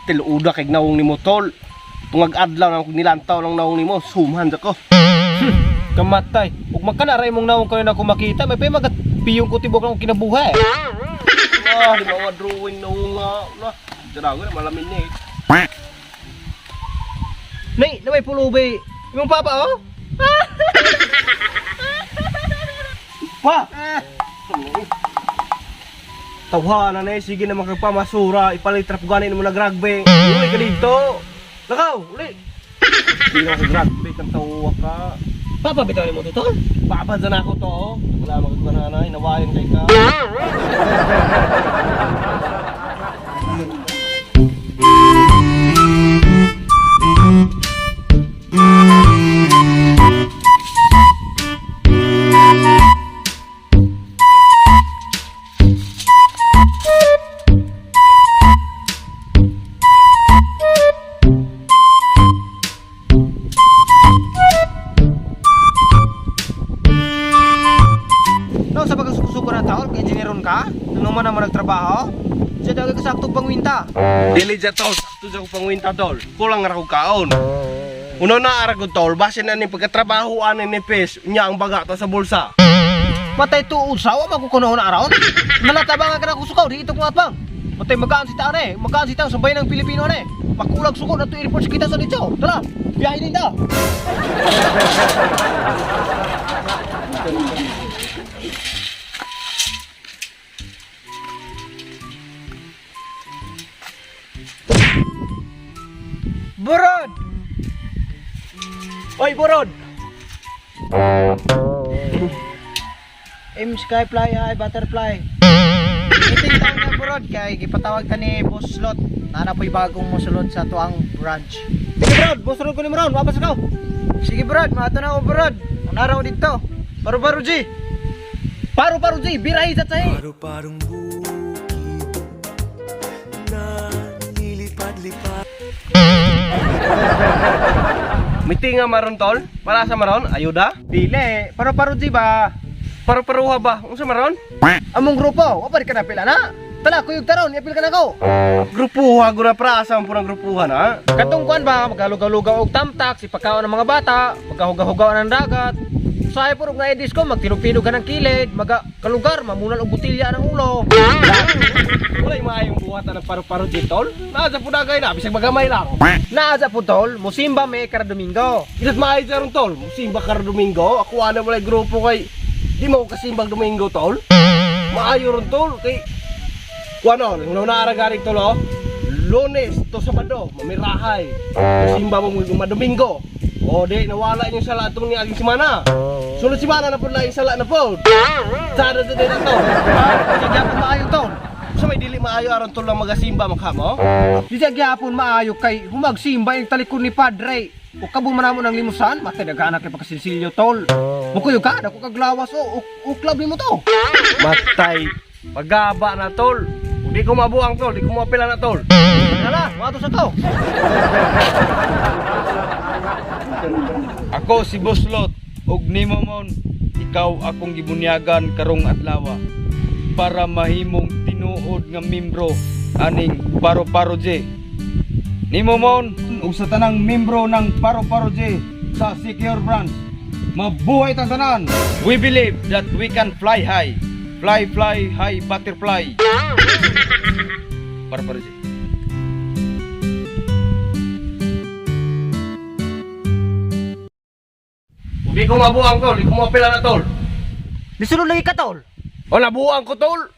Tiluoda kay nawong nimo, tol. Tungag adlaw na akong nilantaw lang nawong nimo, sumhan sa ko. Kamatay. Ug magkana ra imong nawong kayo na ako makita, may pay magat piyong ko tibok lang kinabuhi. Ah, di ba drawing nawong nga. Na, darago na malamin ni. Nay, na may pulubi. Imong papa oh. Pa. Tawhana na eh, sige na magpamasura, ipalitrap gani mo nagrugby. Uli ka dito. Lakaw, uli. Sige na magrugby kang tawa ka. Papa bitaw nimo to, tol. Babad na ako to. Oh. Wala magagwananay, nawayan kay ka. No, sa pagkasuko na taon, kay engineeron ka? Nung man mo nagtrabaho? Siya dagay ka saktog pangwinta. Dili dyan tol, sakto dyan ko pangwinta tol. Kulang ra ko kaon. Uno na ara ko tol, basin na ni pagkatrabaho ani ni Pes, nya ang baga to sa bulsa. Matay tuod sa wa makukuno na araw. Nalatabangan ka na kusukaw dito kung atbang. Matay magaan si taon eh, magaan si taon sa bayan ng Pilipino na eh. Makulag suko na to airport kita sa dito. Tara, biyahe din ta. Burod! Oy, Borod! M sky fly high butterfly. Meeting taon na burod kay gipatawag ta ni Boss Slot. Nana po'y bagong mosulod sa tuang branch. Sige bro, boss ko ni Maron, wapas ka. Sige burod, maato na ako burod. Unara ko dito. Paru-paro G. Paro paro G, birahi sa tsahi. Paru-parong bukid na lilipad-lipad. Miting nga maron tol? Para sa maron? Ayuda? Dili, paro paro G ba? Paru-paruha ba? Unsa maron? Among grupo, wa pa rin ka napila na. Tala, kuyog taron, iapil ka na ko. Grupuha gura pra asa man po ng grupuha na. Katong kuan ba, maghalugaw-lugaw og tamtak, sipakaon ng mga bata, magkahugaw-hugaw ng dagat. Usahay po nga disco, magtinog-tinog ka ng kilid, maga kalugar, mamunal og botilya ng ulo. Walay maayong buhatan ng paru-paro di tol. Naa sa pudagay na bisag magamay lang. Naa sa putol, musimba may kada Domingo. Ilat maayo sa ron tol. Musimba ka ron Domingo. Ako ana walay grupo kay di mo ko kasimbang Domingo tol. Maayo ron tol kay kuano nung naara gari tol oh. Lunes to Sabado, mamirahay. Simba mo mo Domingo. O di nawala yung sala atong ni aging semana. Sunod semana na pud laing sala na pod. Sada sa din na tol. Di gyapon maayo tol. Sa may dili maayo aron tol lang magasimba makamo. Di siya gyapon maayo kay humagsimba yung talikod ni Padre. O kabo man namo ng limusan, matay naghanak kay pagkasilsilyo tol. Mukuyog ka, dako kag lawas o uklab nimo to. Matay. Pagaba na tol. Di ko mabuang tol, di ko mapila na tol. Hala, wato sa to. Ako si Boslot ug nimo mon ikaw akong gibunyagan karong adlaw para mahimong tinuod nga membro aning Paro-Paro J. Nimo mon ug sa tanang membro ng Paro-Paro J sa Secure Branch. Mabuhay tang tanan. We believe that we can fly high. Fly fly high butterfly. Paro-Paro J. Di ko mabuang tol, di ko mapila na tol. Nisulod lagi ka tol. O nabuang ko tol.